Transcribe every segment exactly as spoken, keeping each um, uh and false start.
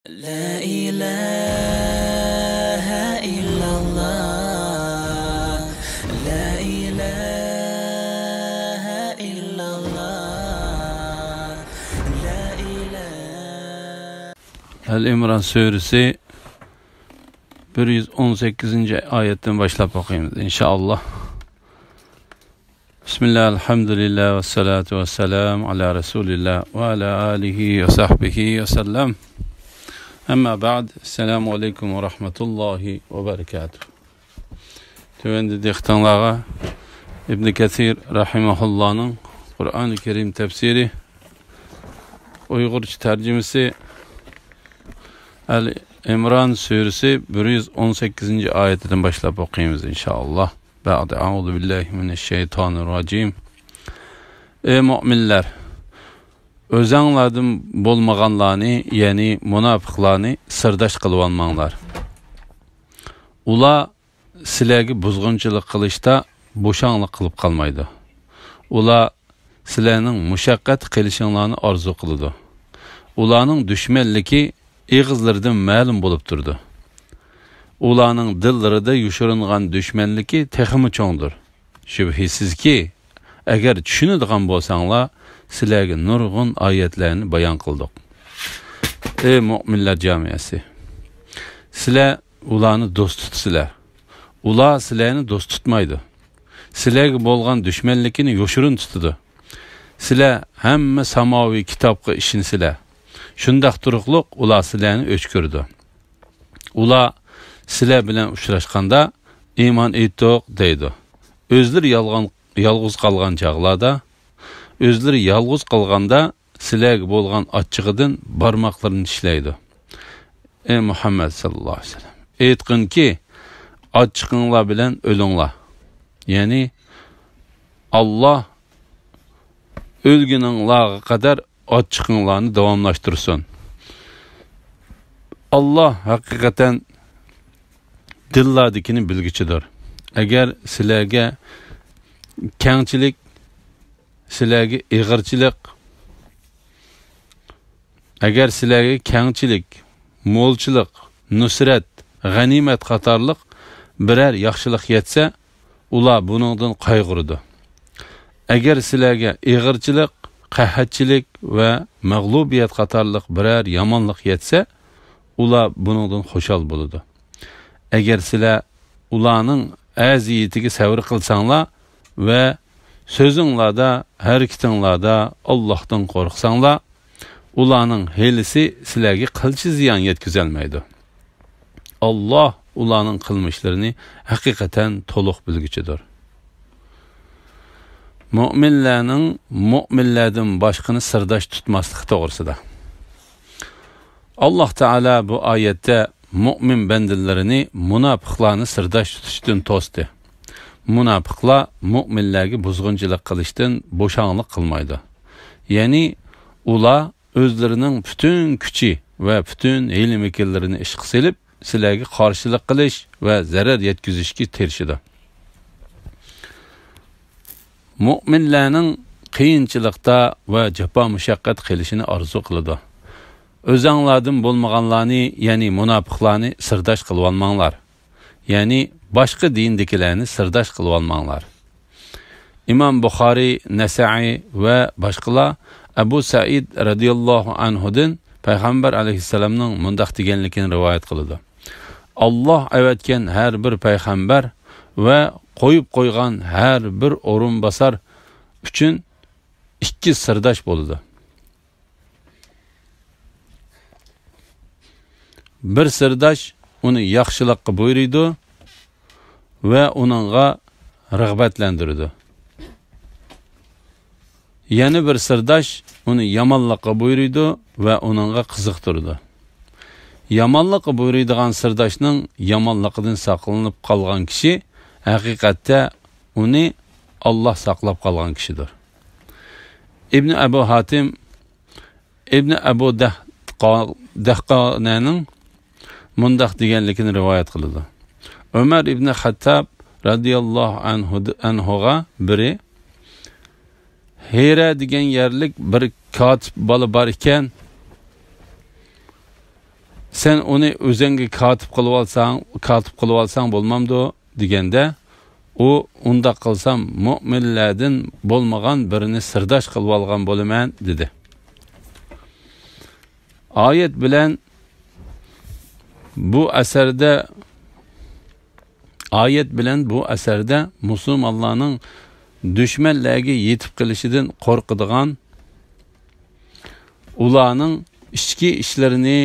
لا إله إلا الله. لا إله إلا الله. لا إله. ئەل ئىمران سۈرىسى بىر يۈز ئون سەككىزىنچى ئايەتتىن باشلاپ ئوقۇيمىز، ئىنشائاللا. بسم الله، الحمد لله، والصلاة والسلام على رسول الله وعلى آله وصحبه وسلم. أما بعد، السلام عليكم ورحمة الله وبركاته. تۆۋەندە دىققىتىڭلارغا ئىبن كەسىر رەھىمەھۇللانىڭ قۇرئانى كەرىم تەپسىرى، ئۇيغۇرچە تەرجىمىسى، ئەل ئىمران سۈرىسى بىر يۈز ئون سەككىزىنچى ئايىتىدىن باشلاپ ئوقۇيمىز، ئىنشائاللا. بەئدە، ئەئۇزۇ بىللاھى مىنەششەيتانىرراجىم. ئەي مۆمىنلەر! ئۆزەڭلاردىن بولمىغانلارنى، يەنى مۇناپىقلارنى سىرداش قىلىۋالماڭلار. ئۇلار سىلەرگە بۇزغۇنچىلىق قىلىشتا بوشاڭلىق قىلىپ قالمايدۇ. ئۇلار سىلەرنىڭ مۇشەققەت قىلىشىڭلارنى ئارزۇ قىلىدۇ. ئۇلارنىڭ دۈشمەنلىكى ئېغىزلىرىدىن مەلۇم بولۇپ تۇرىدۇ. ئۇلارنىڭ دىللىرىدا يوشۇرۇنغان دۈشمەنلىكى تېخىمۇ چوڭدۇر. شۈبھىسىزكى، ئەگەر چۈشىنىدىغان بولساڭلار، سىلەرگە نۇرغۇن ئايەتلەرنى بايان قىلدۇق. ئەي مۆمىنلەر جامىئەسى! سىلەر ئۇلارنى دوست تۇتىسىلەر. ئۇلار سىلەرنى دوست تۇتمايدۇ. سىلەرگە بولغان دۈشمەنلىكىنى يوشۇرۇن تۇتىدۇ. سىلەر ھەممە ساماۋىي كىتابقا ئىشىنىسىلەر. شۇنداق تۇرۇقلۇق ئۇلار سىلەرنى ئۆچ كۆرىدۇ. ئۇلار سىلەر بىلەن ئۇچراشقاندا، «ئىمان ئېيتتۇق» دەيدۇ. ئۆزلىرى يالغان، يالغۇز قالغان چاغلاردا، ئۆزلىرى يالغۇز قالغاندا سىلەرگە بولغان ئاچچىقىدىن بارماقلىرىنى چىشلەيدۇ. ئەي مۇھەممەد ساللاللاھۇ ئەلەيھى ۋەسەللەم، ئېيتقىنكى، ئاچچىقىڭلار بىلەن ئۆلۈڭلار. يەنى، ئاللا ئۆلگىنىڭلارغا قەدەر ئاچچىقىڭلارنى داۋاملاشتۇرسۇن. ئاللا ھەقىقەتەن دىللاردىكىنى بىلگۈچىدۇر. ئەگەر سىلەرگە كەڭچىلىك، سىلەرگە ئېغىرچىلىق، ئەگەر سىلەرگە كەڭچىلىك، مولچىلىق، نۇسرەت، غەنىيمەت قاتارلىق بىرەر ياخشىلىق يەتسە، ئۇلار بۇنىڭدىن قايغۇرىدۇ. ئەگەر سىلەرگە ئېغىرچىلىق، قەھەتچىلىك ۋە مەغلۇبىيەت قاتارلىق بىرەر يامانلىق يەتسە، ئۇلار بۇنىڭدىن خۇشال بولىدۇ. ئەگەر سىلەر ئۇلارنىڭ ئەزىيىتىگە سەۋر قىلساڭلار ۋە سۆزۈڭلاردا، ھەرىكىتىڭلاردا ئاللاھتىن قورقساڭلار، ئۇلارنىڭ ھىيلىسى سىلەرگە قىلچە زىيان يەتكۈزەلمەيدۇ. ئاللا ئۇلارنىڭ قىلمىشلىرىنى ھەقىقەتەن تولۇق بىلگۈچىدۇر. مۆمىنلەرنىڭ مۆمىنلەردىن باشقىنى سىرداش تۇتماسلىقى توغرىسىدا. ئاللا تائالا بۇ ئايەتتە مۆمىن بەندىلىرىنى مۇناپىقلارنى سىرداش تۇتۇشتىن توستى. مۇناپىقلار مۆمىنلەرگە بۇزغۇنچىلىق قىلىشتىن بوشاڭلىق قىلمايدۇ. يەنى ئۇلار ئۆزلىرىنىڭ پۈتۈن كۈچى ۋە پۈتۈن ھىيلە-مىكىرلىرىنى ئىشقا سېلىپ، سىلەرگە قارشىلىق قىلىش ۋە زەرەر يەتكۈزۈشكە تىرىشىدۇ. مۆمىنلەرنىڭ قىيىنچىلىقتا ۋە جاپا-مۇشەققەت قىلىشىنى ئارزۇ قىلىدۇ. ئۆزەڭلاردىن بولمىغانلارنى، يەنى مۇناپىقلارنى سىرداش قىلىۋالماڭلار. يەنى باشقا دىندىكىلەرنى سىرداش قىلىۋالماڭلار. ئىمام بۇخارىي، نەسەئىي ۋە باشقىلار ئەبۇ سەئىد رەزىياللاھۇ ئەنھۇدىن پەيغەمبەر ئەلەيھىسسالامنىڭ مۇنداق دېگەنلىكىنى رىۋايەت قىلىدۇ: «ئاللاھ ئەۋەتكەن ھەر بىر پەيغەمبەر ۋە قويۇپ قويغان ھەر بىر ئورۇنباسار ئۈچۈن ئىككى سىرداش بولىدۇ. بىر سىرداش ئۇنى ياخشىلىققا بۇيرۇيدۇ ۋە ئۇنىڭغا رىغبەتلەندۈرىدۇ. يەنە بىر سىرداش ئۇنى يامانلىققا بۇيرۇيدۇ ۋە ئۇنىڭغا قىزىقتۇرىدۇ. يامانلىققا بۇيرۇيدىغان سىرداشنىڭ يامانلىقىدىن ساقلىنىپ قالغان كىشى ھەقىقەتتە ئۇنى ئاللاھ ساقلاپ قالغان كىشىدۇر.» ئىبنى ئەبۇ ھاتىم ئىبنى ئەبۇ دەھقا-، دەھقانەنىڭ مۇنداق دېگەنلىكىنى رىۋايەت قىلىدۇ: ئۆمەر ئىبنى خەتتاب رەزىياللاھۇ ئەنھۇ-، ئەنھۇغا بىرى، «ھىرە دېگەن يەرلىك بىر كاتىپ بالا بار ئىكەن، سەن ئۇنى ئۆزۈڭگە كاتىپ قىلىۋالساڭ، كاتىپ قىلىۋالساڭ بولمامدۇ؟» دېگەندە، ئۇ: «ئۇنداق قىلسام، مۆمىنلەردىن بولمىغان بىرىنى سىرداش قىلىۋالغان بولىمەن» دېدى. ئايەت بىلەن بۇ ئەسەردە، ئايەت بىلەن بۇ ئەسەردە مۇسۇلمانلارنىڭ دۈشمەنلەرگە يېتىپ قېلىشىدىن قورقىدىغان، ئۇلارنىڭ ئىچكى ئىشلىرىنى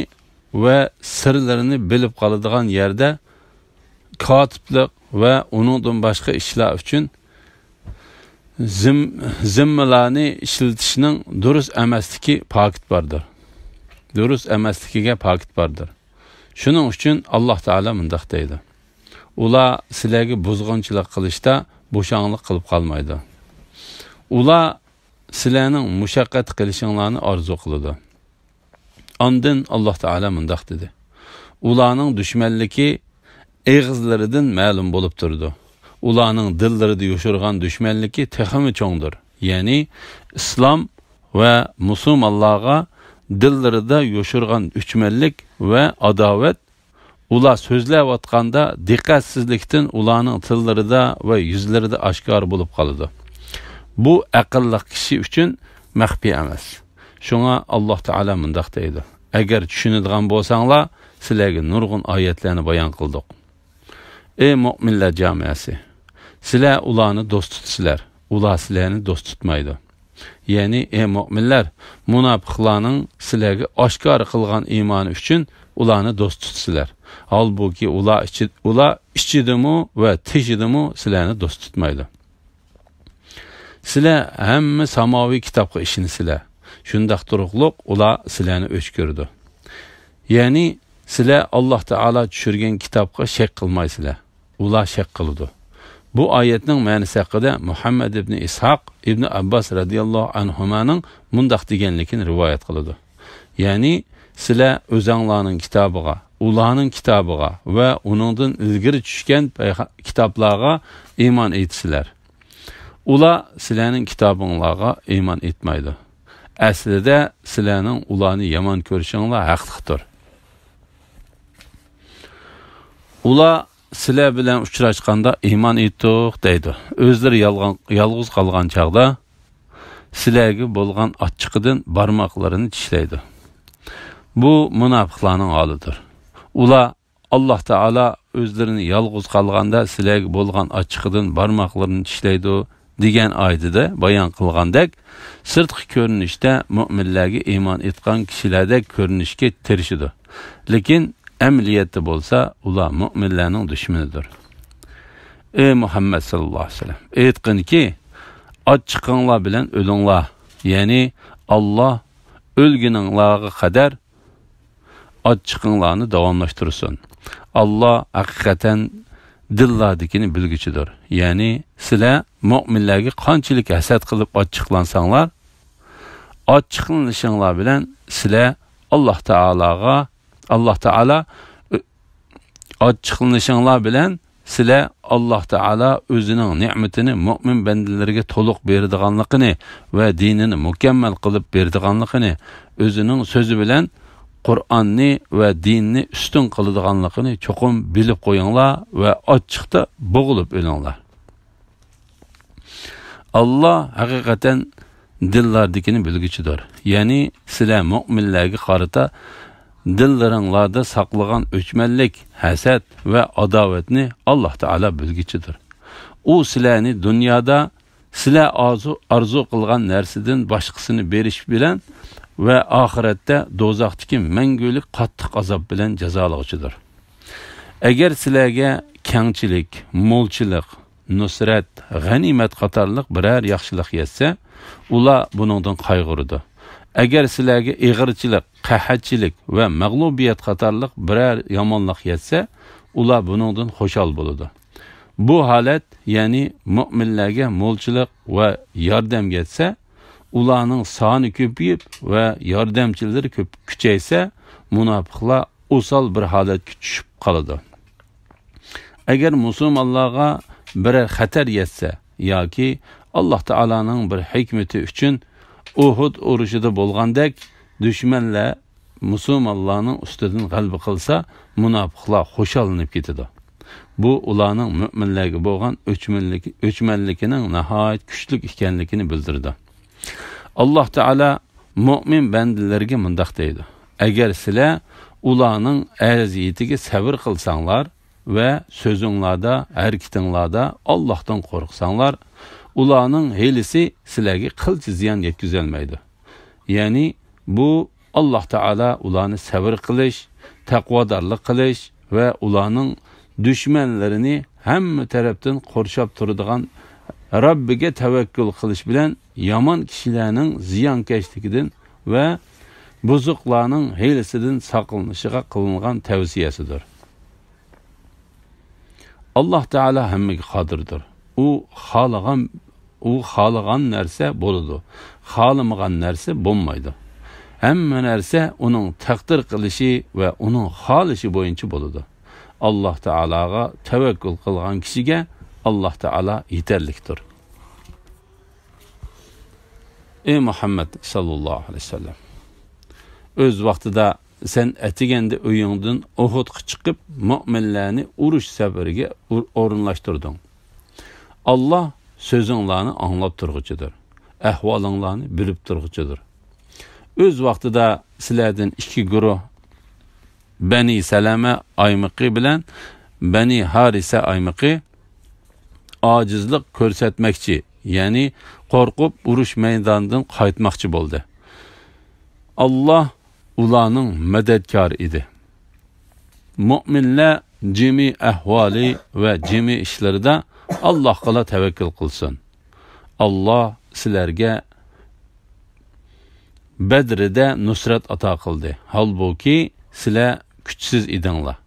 ۋە سىرلىرىنى بىلىپ قالىدىغان يەردە كاتىپلىق ۋە ئۇنىڭدىن باشقا ئىشلار ئۈچۈن زىم-، زىممىلارنى ئىشلىتىشنىڭ دۇرۇس ئەمەسلىكى پاكىت باردۇر. دۇرۇس ئەمەسلىكىگە پاكىت باردۇر. شۇنىڭ ئۈچۈن ئاللاھ تائالا مۇنداق دەيدۇ: «ئۇلار سىلەرگە بۇزغۇنچىلىق قىلىشتا بوشاڭلىق قىلىپ قالمايدۇ. ئۇلار سىلەرنىڭ مۇشەققەت قىلىشىڭلارنى ئارزۇ قىلىدۇ.» ئاندىن ئاللاھ تائالا مۇنداق دېدى: «ئۇلارنىڭ دۈشمەنلىكى ئېغىزلىرىدىن مەلۇم بولۇپ تۇرىدۇ. ئۇلارنىڭ دىللىرىدا يوشۇرغان دۈشمەنلىكى تېخىمۇ چوڭدۇر.» يەنى ئىسلام ۋە مۇسۇلمانلارغا دىللىرىدا يوشۇرغان ئۆچمەنلىك ۋە ئاداۋەت، ئۇلار سۆزلەۋاتقاندا دىققەتسىزلىكتىن ئۇلارنىڭ تىللىرىدا ۋە يۈزلىرىدە ئاشكارا بولۇپ قالىدۇ. بۇ ئەقىللىق كىشى ئۈچۈن مەخپىي ئەمەس. شۇڭا ئاللاھ تائالا مۇنداق دەيدۇ: «ئەگەر چۈشىنىدىغان بولساڭلار، سىلەرگە نۇرغۇن ئايەتلەرنى بايان قىلدۇق.» ئەي مۆمىنلەر جامائەسى! سىلەر ئۇلارنى دوست تۇتىسىلەر، ئۇلار سىلەرنى دوست تۇتمايدۇ. يەنى، ئەي مۆمىنلەر، مۇناپىقلارنىڭ سىلەرگە ئاشكارا قىلغان ئىمانى ئۈچۈن ئۇلارنى دوست تۇتىسىلەر. ھالبۇكى، ئۇلار ئىچى-، ئۇلار ئىچىدىمۇ ۋە تېشىدىمۇ سىلەرنى دوست تۇتمايدۇ. سىلەر ھەممە ساماۋىي كىتابقا ئىشىنىسىلەر. شۇنداق تۇرۇقلۇق ئۇلار سىلەرنى ئۆچ كۆرىدۇ. يەنى، سىلەر ئاللاھ تائالا چۈشۈرگەن كىتابقا شەك قىلمايسىلەر. ئۇلار شەك قىلىدۇ. بۇ ئايەتنىڭ مەنىسى ھەققىدە مۇھەممەد ئىبنى ئىسھاق ئىبنى ئابباس رەزىياللاھۇ ئەنھۇمانىڭ مۇنداق دېگەنلىكىنى رىۋايەت قىلىدۇ. يەنى، سىلەر ئۆزەڭلارنىڭ كىتابىغا، ئۇلارنىڭ كىتابىغا ۋە ئۇنىڭدىن ئىلگىرى چۈشكەن پەيغە-، كىتابلارغا ئىمان ئېيتىسىلەر. ئۇلار سىلەرنىڭ كىتابىڭلارغا ئىمان ئېيتمايدۇ. ئەسلىدە سىلەرنىڭ ئۇلارنى يامان كۆرۈشۈڭلار ھەقلىقتۇر. ئۇلار سىلەر بىلەن ئۇچراشقاندا ئىمان ئېيتتۇق دەيدۇ. ئۆزلىرى يالغان، يالغۇز قالغان چاغدا سىلەرگە بولغان ئاچچىقىدىن بارماقلىرىنى چىشلەيدۇ. بۇ مۇناپىقلارنىڭ ھالىدۇر. ئۇلار ئاللاھ تائالا ئۆزلىرىنى يالغۇز قالغاندا سىلەرگە بولغان ئاچچىقىدىن بارماقلىرىنى چىشلەيدۇ دېگەن ئايىتىدە بايان قىلغاندەك، سىرتقى كۆرۈنۈشتە مۆمىنلەرگە ئىمان ئېيتقان كىشىلەردەك كۆرۈنۈشكە تىرىشىدۇ. لېكىن ئەمەلىيەتتە بولسا ئۇلار مۆمىنلەرنىڭ دۈشمىنىدۇر. ئەي مۇھەممەد ساللاللاھۇ ئەلەيھى ۋەسەللەم، ئېيتقىنكى، ئاچچىقىڭلار بىلەن ئۆلۈڭلار، يەنى ئاللاھ ئۆلگىنىڭلارغا قەدەر ئاچچىقىڭلارنى داۋاملاشتۇرسۇن. ئاللاھ ھەقىقەتەن دىللاردىكىنى بىلگۈچىدۇر. يەنى سىلەر مۆمىنلەرگە قانچىلىك ھەسەت قىلىپ ئاچچىقلانساڭلار، ئاچچىقلىنىشىڭلار بىلەن سىلەر ئاللاھ تائالاغا، ئاللاھ تائالا ئاچچىقلىنىشىڭلار بىلەن سىلەر ئاللاھ تائالا ئۆزىنىڭ نېمىتىنى مۆمىن بەندىلىرىگە تولۇق بېرىدىغانلىقىنى ۋە دىنىنى مۇكەممەل قىلىپ بېرىدىغانلىقىنى، ئۆزىنىڭ سۆزى بىلەن قۇرئاننى ۋە دىننى ئۈستۈن قىلىدىغانلىقىنى چوقۇم بىلىپ قويۇڭلار ۋە ئاچچىقتا بوغۇلۇپ ئۆلۈڭلار. ئاللاھ ھەقىقەتەن دىللاردىكىنى بىلگۈچىدۇر. يەنى سىلەر مۆمىنلەرگە قارىتا دىللىرىڭلاردا ساقلىغان ئۆچمەنلىك، ھەسەت ۋە ئاداۋەتنى ئاللاھ تائالا بىلگۈچىدۇر. ئۇ سىلەرنى دۇنيادا سىلەر ئارزۇ، ئارزۇ قىلغان نەرسىدىن باشقىسىنى بېرىش بىلەن ۋە ئاخىرەتتە دوزاختىكى مەڭگۈلۈك قاتتىق ئازاب بىلەن جازالىغۇچىدۇر. ئەگەر سىلەرگە كەڭچىلىك، مولچىلىق، نۇسرەت، غەنىيمەت قاتارلىق بىرەر ياخشىلىق يەتسە، ئۇلار بۇنىڭدىن قايغۇرىدۇ. ئەگەر سىلەرگە ئېغىرچىلىق، قەھەتچىلىك ۋە مەغلۇبىيەت قاتارلىق بىرەر يامانلىق يەتسە، ئۇلار بۇنىڭدىن خۇشال بولىدۇ. بۇ ھالەت، يەنى مۆمىنلەرگە مولچىلىق ۋە ياردەم يەتسە، ئۇلارنىڭ سانى كۆپىيىپ ۋە ياردەمچىلىرى كۆپ، كۈچەيسە، مۇناپىقلار ئوسال بىر ھالەتكە چۈشۈپ قالىدۇ. ئەگەر مۇسۇلمانلارغا بىرەر خەتەر يەتسە ياكى ئاللاھ تائالانىڭ بىر ھېكمىتى ئۈچۈن ئۇھۇد ئۇرۇشىدا بولغاندەك دۈشمەنلەر مۇسۇلمانلارنىڭ ئۈستىدىن غەلىبە قىلسا، مۇناپىقلار خۇشاللىنىپ كېتىدۇ. بۇ ئۇلارنىڭ مۆمىنلەرگە بولغان ئۆچمەنلىك-، ئۆچمەنلىكىنىڭ ناھايىتى كۈچلۈك ئىكەنلىكىنى بىلدۈرىدۇ. ئاللاھ تائالا مۆمىن بەندىلىرىگە مۇنداق دەيدۇ: ئەگەر سىلەر ئۇلارنىڭ ئەزىيىتىگە سەۋر قىلساڭلار ۋە سۆزۈڭلاردا، ھەرىكىتىڭلاردا ئاللاھتىن قورقساڭلار، ئۇلارنىڭ ھىيلىسى سىلەرگە قىلچە زىيان يەتكۈزەلمەيدۇ. يەنى بۇ ئاللاھ تائالا ئۇلارنى سەۋر قىلىش، تەقۋادارلىق قىلىش ۋە ئۇلارنىڭ دۈشمەنلىرىنى ھەممە تەرەپتىن قورشاپ تۇرىدىغان رەببىگە تەۋەككۈل قىلىش بىلەن يامان كىشىلەرنىڭ زىيانكەشلىكىدىن ۋە بۇزۇقلارنىڭ ھىيلىسىدىن ساقلىنىشىغا قىلىنغان تەۋسىيەسىدۇر. ئاللاھ تائالا ھەممىگە قادىردۇر. ئۇ خالىغان، ئۇ خالىغان نەرسە بولىدۇ، خالىمىغان نەرسە بولمايدۇ. ھەممە نەرسە ئۇنىڭ تەقدىر قىلىشى ۋە ئۇنىڭ خالىشى بويىچە بولىدۇ. ئاللاھ تائالاغا تەۋەككۈل قىلغان كىشىگە ئاللاھ تائالا يېتەرلىكتۇر. ئەي مۇھەممەد ساللاللاھۇ ئەلەيھى ۋەسەللەم، ئۆز ۋاقتىدا سەن ئەتىگەندە ئۆيۈڭدىن ئۇھۇدقا چىقىپ، مۆمىنلەرنى ئۇرۇش سەپىرىگە ئور-، ئورۇنلاشتۇردۇڭ. ئاللاھ سۆزۈڭلارنى ئاڭلاپ تۇرغۇچىدۇر، ئەھۋالىڭلارنى بىلىپ تۇرغۇچىدۇر. ئۆز ۋاقتىدا سىلەردىن ئىككى گۇرۇھ، بەنى سەلەمە ئايمىقى بىلەن بەنى ھارىسە ئايمىقى، ئاجىزلىق كۆرسەتمەكچى، يەنى قورقۇپ ئۇرۇش مەيدانىدىن قايتماقچى بولدى. ئاللاھ ئۇلارنىڭ مەدەتكارى ئىدى. مۆمىنلەر جىمى ئەھۋالى ۋە جىمى ئىشلىرىدا ئاللاھقىلا تەۋەككۈل قىلسۇن. ئاللاھ سىلەرگە بەدرىدە نۇسرەت ئاتا قىلدى، ھالبۇكى سىلەر كۈچسىز ئىدىڭلار.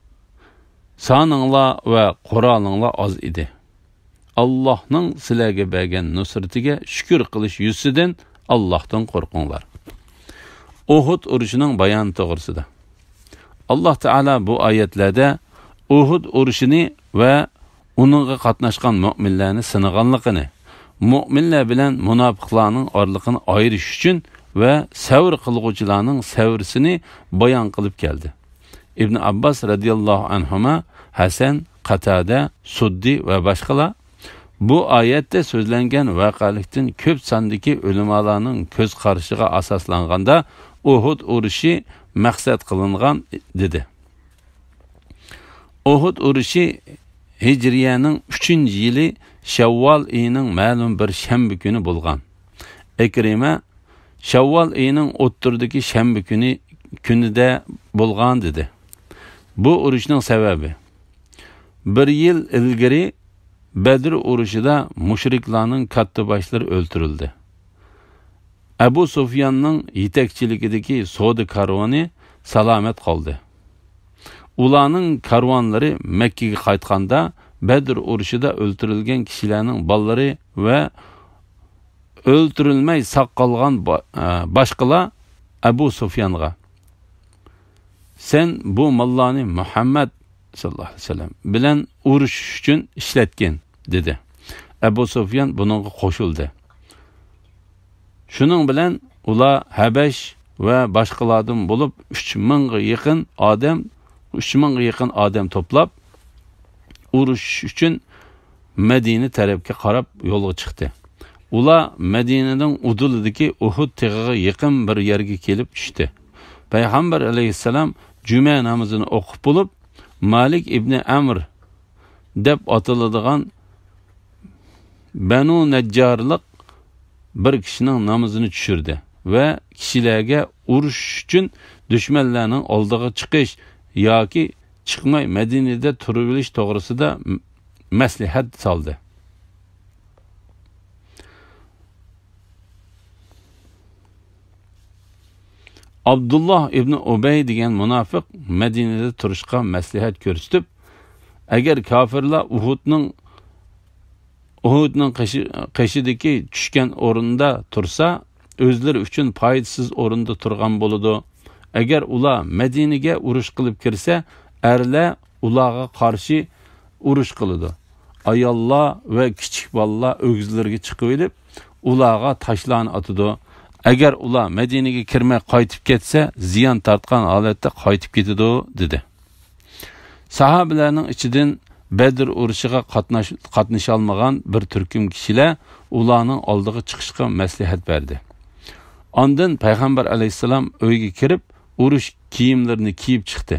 سانىڭلار ۋە قورالىڭلار ئاز ئىدى. ئاللاھنىڭ سىلەرگە بەرگەن نۇسرىتىگە شۈكۈر قىلىش يۈزىسىدىن ئاللاھتىن قورقۇڭلار. ئۇھۇد ئۇرۇشىنىڭ بايانى توغرىسىدا. ئاللاھ تائالا بۇ ئايەتلەردە ئۇھۇد ئۇرۇشىنى ۋە ئۇنىڭغا قاتناشقان مۆمىنلەرنى سىنىغانلىقىنى، مۆمىنلەر بىلەن مۇناپىقلارنىڭ ئارىلىقىنى ئايرىش ئۈچۈن ۋە سەۋر قىلغۇچىلارنىڭ سەۋرىسىنى بايان قىلىپ كەلدى. ئىبن ئابباس رەزىياللاھۇ ئەنھۇما، ھەسەن، قاتادە، سۇددى ۋە باشقىلار بۇ ئايەتتە سۆزلەنگەن ۋەقەلىكتىن كۆپ ساندىكى ئۆلىمالارنىڭ كۆز قارىشىغا ئاساسلانغاندا، ئۇھۇد ئۇرۇشى مەقسەت قىلىنغان، دېدى. ئۇھۇد ئۇرۇشى ھىجرىيەنىڭ ئۈچىنچى يىلى شەۋۋال ئېيىنىڭ مەلۇم بىر شەنبە كۈنى بولغان. ئىكرىمە شەۋۋال ئېيىنىڭ ئوتتۇرىدىكى شەنبە كۈنى، كۈنىدە بولغان، دېدى. بۇ ئۇرۇشنىڭ سەۋەبى. بىر يىل ئىلگىرى بەدر ئۇرۇشىدا مۇشرىكلارنىڭ كاتتىباشلىرى ئۆلتۈرۈلدى. ئەبۇ سۇفياننىڭ يېتەكچىلىكىدىكى سودا كارۋانى سالامەت قالدى. ئۇلارنىڭ كارۋانلىرى مەككىگە قايتقاندا، بەدر ئۇرۇشىدا ئۆلتۈرۈلگەن كىشىلەرنىڭ بالىلىرى ۋە ئۆلتۈرۈلمەي ساق قالغان با-، ئە، باشقىلار ئەبۇ سۇفيانغا، «سەن بۇ ماللارنى مۇھەممەد ساللاللاھۇ ئەلەيھى ۋەسەللەم بىلەن ئۇرۇشۇش ئۈچۈن ئىشلەتكىن» دېدى. ئەبۇ سۇفيان بۇنىڭغا قوشۇلدى. شۇنىڭ بىلەن ئۇلار ھەبەش ۋە باشقىلاردىن بولۇپ ئۈچ مىڭغا يېقىن ئادەم، ئۈچ مىڭغا يېقىن ئادەم توپلاپ، ئۇرۇشۇش ئۈچۈن مەدىنە تەرەپكە قاراپ يولغا چىقتى. ئۇلار مەدىنىنىڭ ئۇدۇلىدىكى ئۇھۇد تېغىغا يېقىن بىر يەرگە كېلىپ چۈشتى. پەيغەمبەر ئەلەيھىسسالام جۈمە نامىزىنى ئوقۇپ بولۇپ، مالىك ئىبنى ئەمر دەپ ئاتىلىدىغان بەنۇ نەججارلىق بىر كىشىنىڭ نامىزىنى چۈشۈردى ۋە كىشىلەرگە ئۇرۇشۇش ئۈچۈن دۈشمەنلەرنىڭ ئالدىغا چىقىش ياكى چىقماي مەدىنىدە تۇرۇۋېلىش توغرىسىدا م-، مەسلىھەت سالدى. ئابدۇللا ئىبنى ئۇبەي دېگەن مۇناپىق مەدىنىدە تۇرۇشقا مەسلىھەت كۆرسىتىپ، ئەگەر كاپىرلار ئۇھۇدنىڭ، ئۇھۇدنىڭ قېشى، قېشىدىكى چۈشكەن ئورۇندا تۇرسا، ئۆزلىرى ئۈچۈن پايدىسىز ئورۇندا تۇرغان بولىدۇ. ئەگەر ئۇلار مەدىنىگە ئۇرۇش قىلىپ كىرسە، ئەرلەر ئۇلارغا قارشى ئۇرۇش قىلىدۇ. ئاياللار ۋە كىچىك بالىلار ئۆگزىلىرىگە چىقىۋېلىپ، ئۇلارغا تاشلارنى ئاتىدۇ. ئەگەر ئۇلار مەدىنىگە كىرمەي قايتىپ كەتسە، زىيان تارتقان ھالەتتە قايتىپ كېتىدۇ، دېدى. ساھابىلەرنىڭ ئىچىدىن بەدر ئۇرۇشىغا قاتناش-، قاتنىشالمىغان بىر تۈركۈم كىشىلەر ئۇلارنىڭ ئالدىغا چىقىشقا مەسلىھەت بەردى. ئاندىن پەيغەمبەر ئەلەيھىسسالام ئۆيگە كىرىپ، ئۇرۇش كىيىملىرىنى كىيىپ چىقتى.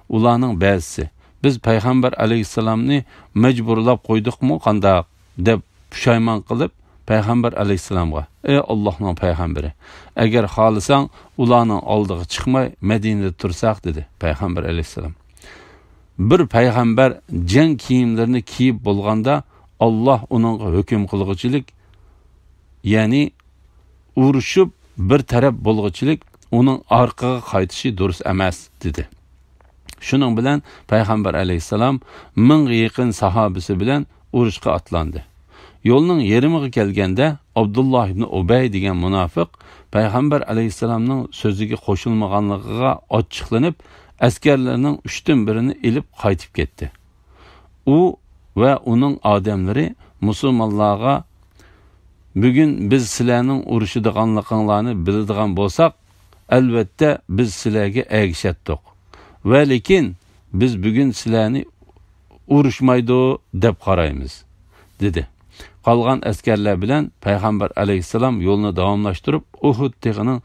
ئۇلارنىڭ بەزىسى، «بىز پەيغەمبەر ئەلەيھىسسالامنى مەجبۇرلاپ قويدۇقمۇ قانداق؟» دەپ پۇشايمان قىلىپ، پەيغەمبەر ئەلەيھىسسالامغا، «ئەي ئاللاھنىڭ پەيغەمبىرى، ئەگەر خالىساڭ، ئۇلارنىڭ ئالدىغا چىقماي، مەدىنىدە تۇرساق» دېدى پەيغەمبەر ئەلەيھىسسالام. بىر پەيغەمبەر جەڭ كىيىملىرىنى كىيىپ بولغاندا، ئاللاھ ئۇنىڭغا ھۆكۈم قىلغۇچىلىك، يەنى ئۇرۇشۇپ بىر تەرەپ بولغۇچىلىك ئۇنىڭ ئارقىغا قايتىشى دۇرۇس ئەمەس، دېدى. شۇنىڭ بىلەن پەيغەمبەر ئەلەيھىسسالام مىڭغا يېقىن ساھابىسى بىلەن ئۇرۇشقا ئاتلاندى. يولنىڭ يېرىمىغا كەلگەندە، ئابدۇللا ئىبنى ئۇبەي دېگەن مۇناپىق پەيغەمبەر ئەلەيھىسسالامنىڭ سۆزىگە قوشۇلمىغانلىقىغا ئاچچىقلىنىپ، ئەسكەرلىرىنىڭ ئۈچتىن بىرىنى ئېلىپ قايتىپ كەتتى. ئۇ ۋە ئۇنىڭ ئادەملىرى مۇسۇلمانلارغا، «بۈگۈن بىز سىلەرنىڭ ئۇرۇشىدىغانلىقىڭلارنى بىلىدىغان بولساق، ئەلۋەتتە بىز سىلەرگە ئەگىشەتتۇق. ۋە لېكىن بىز بۈگۈن سىلەرنى ئۇرۇشمايدۇ دەپ قارايمىز» دېدى. قالغان ئەسكەرلەر بىلەن پەيغەمبەر ئەلەيھىسسالام يولنى داۋاملاشتۇرۇپ، ئۇھۇد تېغىنىڭ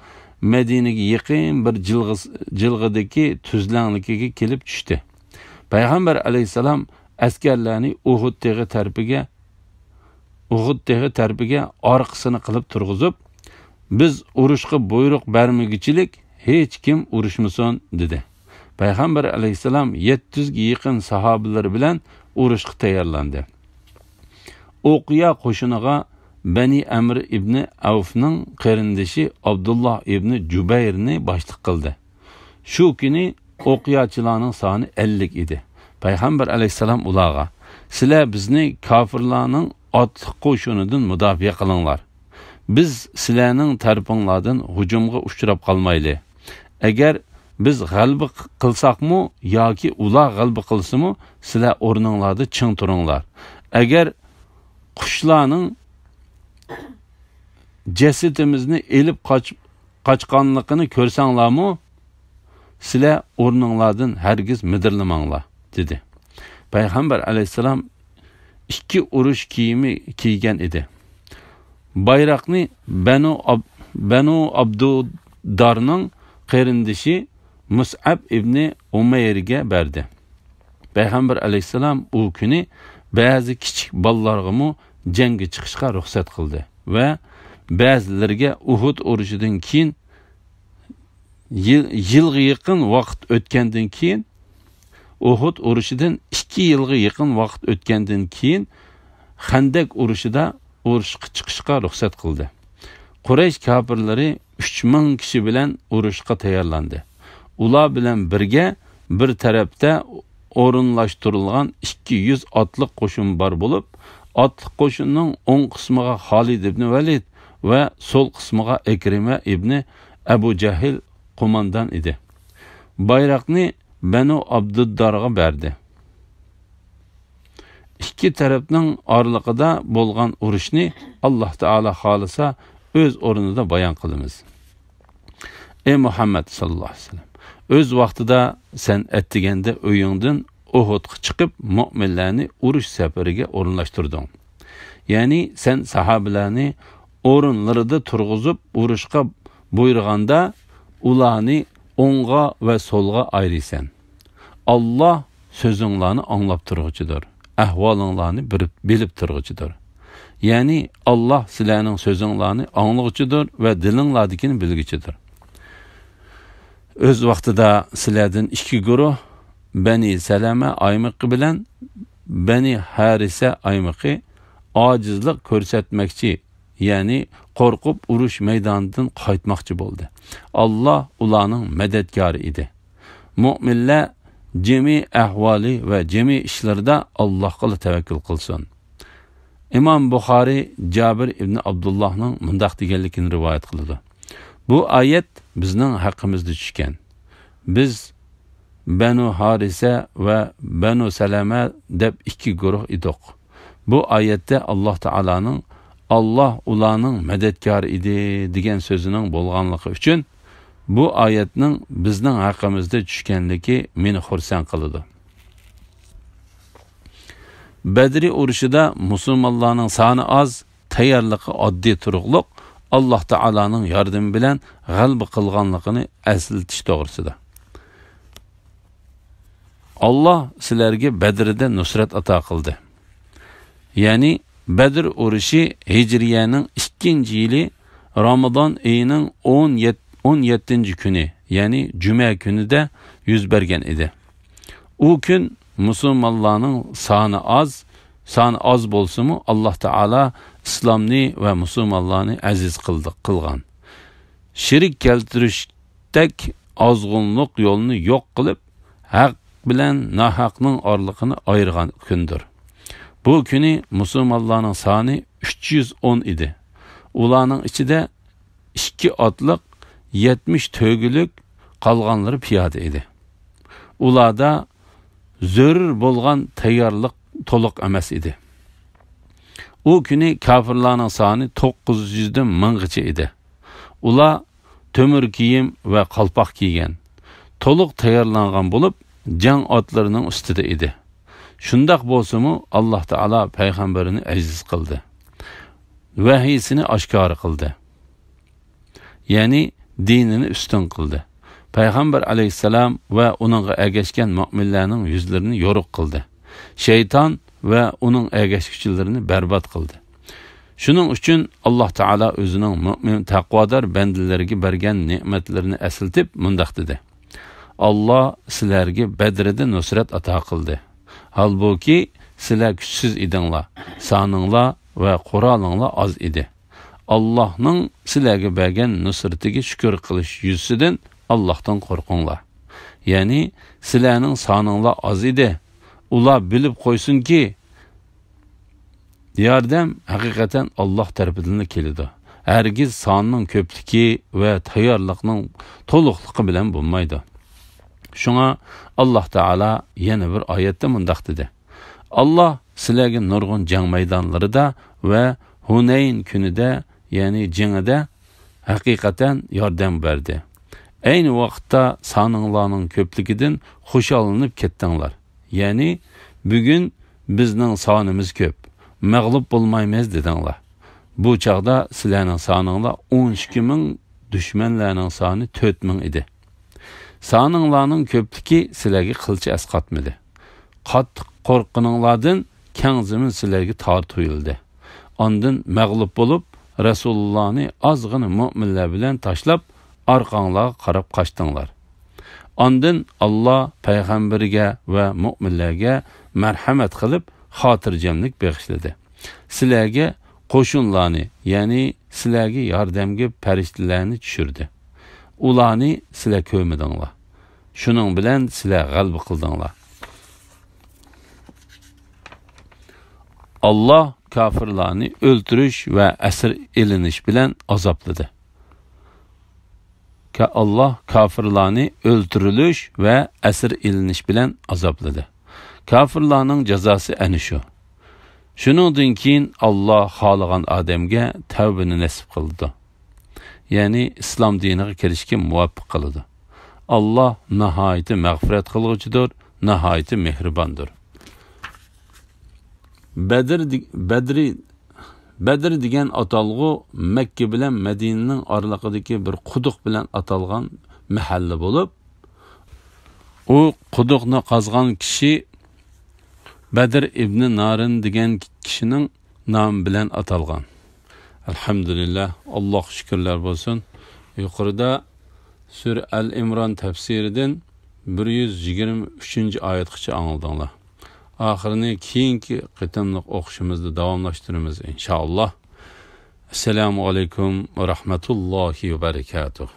مەدىنىگە يېقىن بىر جىلغىس-، جىلغىدىكى تۈزلەڭلىكىگە كېلىپ چۈشتى. پەيغەمبەر ئەلەيھىسسالام ئەسكەرلەرنى ئۇھۇد تېغى تەرىپىگە، ئۇھۇد تېغى تەرىپىگە ئارقىسىنى قىلىپ تۇرغۇزۇپ، «بىز ئۇرۇشقا بۇيرۇق بەرمىگۈچىلىك ھېچكىم ئۇرۇشمىسۇن» دېدى. پەيغەمبەر ئەلەيھىسسالام يەتتە يۈزگە يېقىن ساھابىلىرى بىلەن ئۇرۇشقا تەييارلاندى. ئۇقىيا قوشۇنىغا بەنى ئەمر ئىبنى ئەۋفنىڭ قېرىندىشى ئابدۇللا ئىبنى جۇبەيرنى باشلىق قىلدى. شۇ كۈنى ئوقياچىلارنىڭ سانى ئەللىك ئىدى. پەيغەمبەر ئەلەيھىسسالام ئۇلارغا، «سىلەر بىزنى كاپىرلارنىڭ ئاتلىق قوشۇنىدىن مۇداپىئە قىلىڭلار. بىز سىلەرنىڭ تەرىپىڭلاردىن ھۇجۇمغا ئۇچراپ قالمايلى. ئەگەر بىز غەلىبە قىلساقمۇ ياكى ئۇلار غەلىبە قىلسىمۇ، سىلەر ئورنۇڭلاردا چىڭ تۇرۇڭلار. ئەگەر قۇشلارنىڭ جەسىتىمىزنى ئېلىپ قاچ-، قاچقانلىقىنى كۆرسەڭلارمۇ، سىلەر ئورنۇڭلاردىن ھەرگىز مىدىرلىماڭلار» دېدى. پەيغەمبەر ئەلەيھىسسالام ئىككى ئۇرۇش كىيىمى كىيگەن ئىدى. بايراقنى بەنۇ ئاب-، بەنۇ ئابدۇدارنىڭ قېرىندىشى مۇسئەب ئىبنى ئۇمەيرگە بەردى. پەيغەمبەر ئەلەيھىسسالام ئۇ كۈنى بەزى كىچىك بالىلارغىمۇ جەڭگە چىقىشقا رۇخسەت قىلدى ۋە بەزىلىرىگە ئۇھۇد ئۇرۇشىدىن كېيىن يىل-، يىلغا يېقىن ۋاقىت ئۆتكەندىن كېيىن، ئۇھۇد ئۇرۇشىدىن ئىككى يىلغا يېقىن ۋاقىت ئۆتكەندىن كېيىن خەندەك ئۇرۇشىدا ئۇرۇشقا چىقىشقا رۇخسەت قىلدى. قۇرەيش كاپىرلىرى ئۈچ مىڭ كىشى بىلەن ئۇرۇشقا تەييارلاندى. ئۇلار بىلەن بىرگە بىر تەرەپتە ئورۇنلاشتۇرۇلغان ئىككى يۈز ئاتلىق قوشۇن بار بولۇپ، ئاتلىق قوشۇننىڭ ئوڭ قىسمىغا خالىد ئىبنى ۋەلىد ۋە سول قىسمىغا ئىكرىمە ئىبنى ئەبۇ جەھىل قوماندان ئىدى. بايراقنى بەنۇ ئابدۇددارغا بەردى. ئىككى تەرەپنىڭ ئارىلىقىدا بولغان ئۇرۇشنى ئاللاھ تائالا خالىسا ئۆز ئورنىدا بايان قىلىمىز. ئەي مۇھەممەد ساللاللاھۇ ئەلەيھى ۋەسەللەم، ئۆز ۋاقتىدا سەن ئەتىگەندە ئۆيۈڭدىن ئۇھۇدقا چىقىپ، مۆمىنلەرنى ئۇرۇش سەپىرىگە ئورۇنلاشتۇردۇڭ. يەنى سەن ساھابىلەرنى ئورۇنلىرىدا تۇرغۇزۇپ، ئۇرۇشقا بۇيرۇغاندا، ئۇلارنى ئوڭغا ۋە سولغا ئايرىيسەن. ئاللاھ سۆزۈڭلارنى ئاڭلاپ تۇرغۇچىدۇر، ئەھۋالىڭلارنى بىلىپ، بىلىپ تۇرغۇچىدۇر. يەنى ئاللاھ سىلەرنىڭ سۆزۈڭلارنى ئاڭلىغۇچىدۇر ۋە دىلىڭلاردىكىنى بىلگۈچىدۇر. ئۆز ۋاقتىدا سىلەردىن ئىككى گۇرۇھ، بەنى سەلەمە ئايمىقى بىلەن بەنى ھارىسە ئايمىقى ئاجىزلىق كۆرسەتمەكچى، يەنى قورقۇپ ئۇرۇش مەيدانىدىن قايتماقچى بولدى. ئاللاھ ئۇلارنىڭ مەدەتكارى ئىدى. مۆمىنلەر جىمى ئەھۋالى ۋە جىمى ئىشلىرىدا ئاللاھقىلا تەۋەككۈل قىلسۇن. ئىمام بۇخارىي جابىر ئىبنى ئابدۇللاھنىڭ مۇنداق دېگەنلىكىنى رىۋايەت قىلىدۇ: بۇ ئايەت بىزنىڭ ھەققىمىزدە چۈشكەن. بىز بەنۇ ھارىسە ۋە بەنۇ سەلەمە دەپ ئىككى گۇرۇھ ئىدۇق. بۇ ئايەتتە ئاللاھ تائالانىڭ «ئاللاھ ئۇلارنىڭ مەدەتكارى ئىدى» دېگەن سۆزىنىڭ بولغانلىقى ئۈچۈن، بۇ ئايەتنىڭ بىزنىڭ ھەققىمىزدە چۈشكەنلىكى مېنى خۇرسەن قىلىدۇ. بەدرى ئۇرۇشىدا مۇسۇلمانلارنىڭ سانى ئاز، تەييارلىقى ئاددىي تۇرۇقلۇق، ئاللاھ تائالانىڭ ياردىمى بىلەن غەلىبە قىلغانلىقىنى ئەسلىتىش توغرىسىدا. «ئاللاھ سىلەرگە بەدرىدە نۇسرەت ئاتا قىلدى.» يەنى بەدر ئۇرۇشى ھىجرىيەنىڭ ئىككىنچى يىلى رامىزان ئېيىنىڭ ئون يەتتىنچى كۈنى، يەنى جۈمە كۈنىدە يۈز بەرگەن ئىدى. ئۇ كۈن مۇسۇلمانلارنىڭ سانى ئاز، سانى ئاز بولسىمۇ، ئاللاھ تائالا ئىسلامنى ۋە مۇسۇلمانلارنى ئەزىز قىلدى، قىلغان. شېرىك كەلتۈرۈشتەك ئازغۇنلۇق يولىنى يوق قىلىپ، ھەق بىلەن ناھەقنىڭ ئارىلىقىنى ئايرىغان كۈندۇر. بۇ كۈنى مۇسۇلمانلارنىڭ سانى ئۈچ يۈز ئون ئىدى. ئۇلارنىڭ ئىچىدە ئىككى ئاتلىق، يەتمىش تۆگىلىك، قالغانلىرى پىيادە ئىدى. ئۇلاردا زۆرۈر بولغان تەييارلىق تولۇق ئەمەس ئىدى. ئۇ كۈنى كاپىرلارنىڭ سانى توققۇز يۈزدىن مىڭغىچە ئىدى. ئۇلار تۆمۈر كىيىم ۋە قالپاق كىيگەن، تولۇق تەييارلانغان بولۇپ، جەڭ ئاتلىرىنىڭ ئۈستىدە ئىدى. شۇنداق بولسىمۇ، ئاللاھ تائالا پەيغەمبىرىنى ئەزىز قىلدى. ۋەھىيسىنى ئاشكارا قىلدى. يەنى دىنىنى ئۈستۈن قىلدى. پەيغەمبەر ئەلەيھىسسالام ۋە ئۇنىڭغا ئەگەشكەن مۆمىنلەرنىڭ يۈزلىرىنى يورۇق قىلدى. شەيتان ۋە ئۇنىڭ ئەگەشكۈچىلىرىنى بەربات قىلدى. شۇنىڭ ئۈچۈن ئاللاھ تائالا ئۆزىنىڭ مۆمىن، تەقۋادار بەندىلىرىگە بەرگەن نېمەتلىرىنى ئەسلىتىپ مۇنداق دېدى: «ئاللاھ سىلەرگە بەدرىدە نۇسرەت ئاتا قىلدى. ھالبۇكى، سىلەر كۈچسىز ئىدىڭلار، سانىڭلار ۋە قورالىڭلار ئاز ئىدى. ئاللاھنىڭ سىلەرگە بەرگەن نۇسرىتىگە شۈكۈر قىلىش يۈزىسىدىن ئاللاھتىن قورقۇڭلار.» يەنى، سىلەرنىڭ سانىڭلار ئاز ئىدى، ئۇلار بىلىپ قويسۇنكى، ياردەم ھەقىقەتەن ئاللاھ تەرىپىدىنلا كېلىدۇ. ھەرگىز ساننىڭ كۆپلۈكى ۋە تەييارلىقنىڭ تولۇقلۇقى بىلەن بولمايدۇ. شۇڭا ئاللاھ تائالا يەنە بىر ئايەتتە مۇنداق دېدى: «ئاللاھ سىلەرگە نۇرغۇن جەڭ مەيدانلىرىدا ۋە ھۇنەين كۈنىدە، يەنى جېڭىدە ھەقىقەتەن ياردەم بەردى. ئەينى ۋاقىتتا سانىڭلارنىڭ كۆپلۈكىدىن خۇشاللىنىپ كەتتىڭلار.» يەنى، «بۈگۈن بىزنىڭ سانىمىز كۆپ، مەغلۇپ بولمايمىز» دېدىڭلار. بۇ چاغدا سىلەرنىڭ سانىڭلار ئون ئىككى مىڭ، دۈشمەنلەرنىڭ سانى تۆت مىڭ ئىدى. سانىڭلارنىڭ كۆپلۈكى سىلەرگە قىلچە ئەسقاتمىدى. قاتتىق قورققىنىڭلاردىن كەڭ زېمىن سىلەرگە تار تۇيۇلدى. ئاندىن مەغلۇپ بولۇپ، رەسۇلۇللانى ئازغىنە مۆمىنلەر بىلەن تاشلاپ، ئارقاڭلارغا قاراپ قاچتىڭلار. ئاندىن ئاللاھ پەيغەمبىرىگە ۋە مۆمىنلەرگە مەرھەمەت قىلىپ، خاتىرجەملىك بېغىشلىدى. سىلەرگە قوشۇنلارنى، يەنى سىلەرگە ياردەمگە پەرىشتىلەرنى چۈشۈردى. ئۇلارنى سىلەر كۆرمىدىڭلار. شۇنىڭ بىلەن سىلەر غەلىبە قىلدىڭلار. ئاللاھ كاپىرلارنى ئۆلتۈرۈش ۋە ئەسىر ئېلىنىش بىلەن ئازابلىدى. كا-، ئاللاھ كاپىرلارنى ئۆلتۈرۈلۈش ۋە ئەسىر ئېلىنىش بىلەن ئازابلىدى. كاپىرلارنىڭ جازاسى ئەنە شۇ. شۇنىڭدىن كېيىن ئاللاھ خالىغان ئادەمگە تەۋبىنى نەسىپ قىلىدۇ. يەنى ئىسلام دىنىغا كىرىشكە مۇۋەپپەق قىلىدۇ. ئاللاھ ناھايىتى مەغپىرەت قىلغۇچىدۇر، ناھايىتى مېھرىباندۇر. بەدر دې-، بەدرى، بەدر دېگەن ئاتالغۇ مەككە بىلەن مەدىنىنىڭ ئارىلىقىدىكى بىر قۇدۇق بىلەن ئاتالغان مەھەللە بولۇپ، ئۇ قۇدۇقنى قازغان كىشى بەدر ئىبنى نارىن دېگەن كىشىنىڭ نامى بىلەن ئاتالغان. ئەلھەمدۇلىللاھ، ئاللاھقا شۈكۈرلەر بولسۇن. يۇقىرىدا سۈرە ئەل ئىمران تەپسىرىدىن بىر يۈز يىگىرمە ئۈچىنچى ئايەتقىچە ئاڭلىدىڭلار. ئاخىرىنى كېيىنكى قېتىملىق ئوقۇشىمىزدا داۋاملاشتۇرىمىز، ئىنشائاللاھ. ئەسسالامۇ ئەلەيكۇم ۋە رەھمەتۇللاھى ۋە بەرىكاتۇھ.